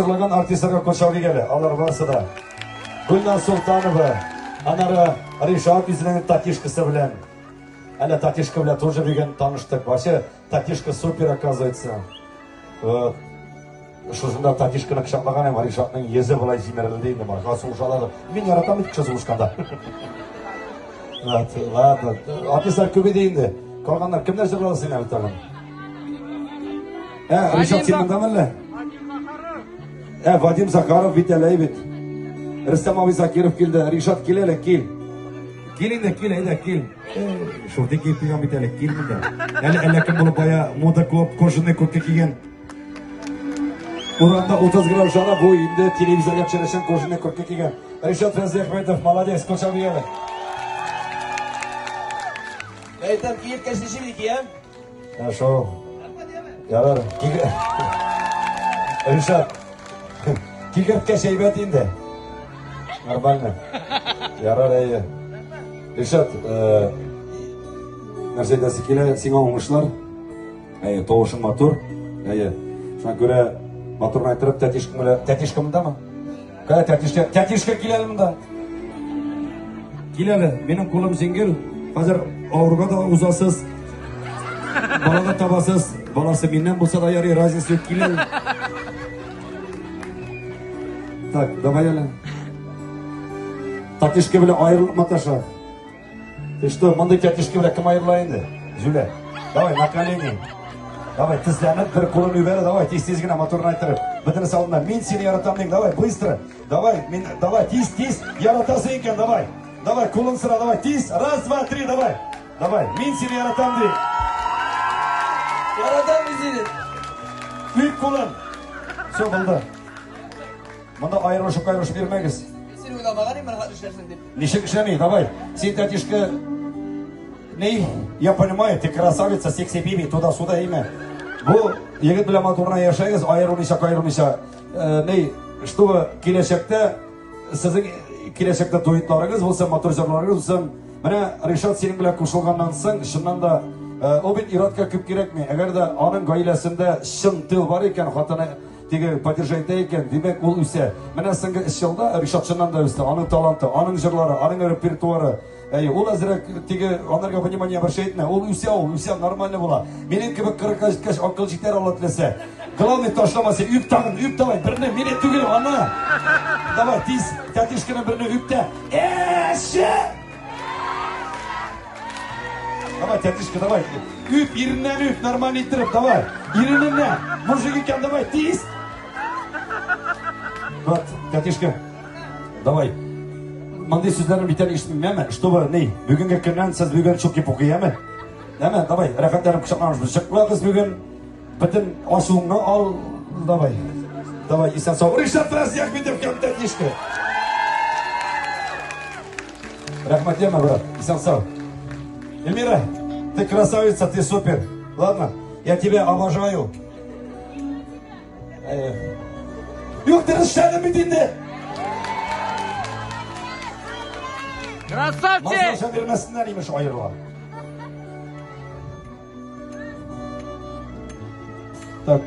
Җырлаган артистларга кул чабыйк әле. Алар барысы да. Гөлназ Султанова, аннары Ришат үзенең татишкасы белән. Әле татишка белән тоже бүген таныштык. Вообще, татишка супер, оказывается. Вот. Шушында татишканы кочаклаган һәм Ришатның йөзе болай җимерелде инде. Марка сугышалар. Мин яратам бит кеше сугышканда. Вот, ладно. Артистлар күп иде инде. Калганнар кемнәр җырлады син әле тагын? Ә, Ришат, син мондамы әллә? Ә, Вадим Захаров бит әле бит. Рөстәм абый Закиров килде. Ришат, кил әле, кил. Кил инде, кил, әйдә, кил. Шорты киеп килгән бит әле, кил монда. Әле әллә кем булып бая мода куып, кожаный куртка кигән. Урамда 30 градус жара, бу инде телевизорга төшерәчән кожаный куртка кигән. Ришат Фәнзиәхмәтов, молодец, кул чабыйк әле. Әйтәм, киеп кәшничек киям. Хорошо. Ярар. Ришат. Кигерткә шәйбәт инде. Нормально. Ярар, әйе. Ришат, э, нәрсә әйтәсе килә, сиңа уңышлар. Әйе, тавышың матур. Әйе. Шуңа күрә матурын айттырып, тәтишкә белән, тәтишкә мондамы? Кая тәтишкә? Тәтишкә кил әле монда. Кил әле, минем кулым җиңел. Хәзер авыруга да узасыз. Бала да табасыз. Баласы миннән булса да ярый, разница юк, кил әле. Так, давай әле. Татишка белән аерылып маташа. Ты что, мондый тәтишке белән кем аерыла инде? Зүлә. Давай, на колени. Давай, тезләнеп, бер кулын үбәр, давай, тиз-тиз генә моторын айттырып. Бөтенесе алдында, мин сине яратам дим, давай, быстро. Давай, мин, давай, тиз, тиз, яратасың икән, давай. Давай, кулын сора, давай, тиз. Раз, два, три, давай. Давай, мин сине яратам ди. Яратам мин сине. Үп кулын. Все, булды. Монда аерылышып аерылышып йөрмәгез. Син уйламаган идем, рәхәт эшләрсең дип. Ничек эшләми? Давай. Син, тәтишкә, ни? Я понимаю, ты красавица, секси биби, туда-сюда имя. Бу егет белән матур гына яшәгез, аерылмыйча, каерылмыйча. Э, ни, чтобы киләчәктә сезнең киләчәктә дуэтларыгыз булсын, матур җырларыгыз булсын. Менә Ришат синең белән кушылганнан соң, чыннан да э, ул бит ир-атка күп кирәкми. Әгәр дә аның гаиләсендә чын тыл бар икән, хатыны теге поддержать итә икән, димәк, ул үсә. Менә соңгы өч елда Ришат чыннан да үсте. Аның таланты, аның җырлары, аның репертуары. Әйе, ул әзрәк теге анарга внимание обращать итмә. Ул үсә, ул үсә, нормально була. Минем кебек 40-ка җиткәч, акыл җитәр, Алла теләсә. Главный ташлама син, үп тагын, үп давай, берне, мине түгел, аны. Давай, тиз, тәтишкәне берне үп тә. Эше! Давай, тәтишкә, давай. Үп, иреннән үп, нормально иттереп, давай. Ирененнән. Мужик икән, давай, тиз. Вот, тәтишкә, давай. Мондый сүзләрне бүтән ишетмим, әме? Чтобы, ни, бүгенге көннән сез бүген чуки-пуки, әме? Әме, давай, рәхәтләнеп кочакланышбыз. Чыклагыз бүген. Бөтен ачуыңны ал, давай. Давай, исән сау. Ришат Фәзиахметов һәм тәтишкә. Рәхмәт, яме, брат. Исән сау. Эльмира, ты красавица, ты супер. Ладно, я тебя обожаю. Юк, дөрес эшләдем бит инде. Красавчик! Маза бирмәсеннәр имеш аерыла. Так.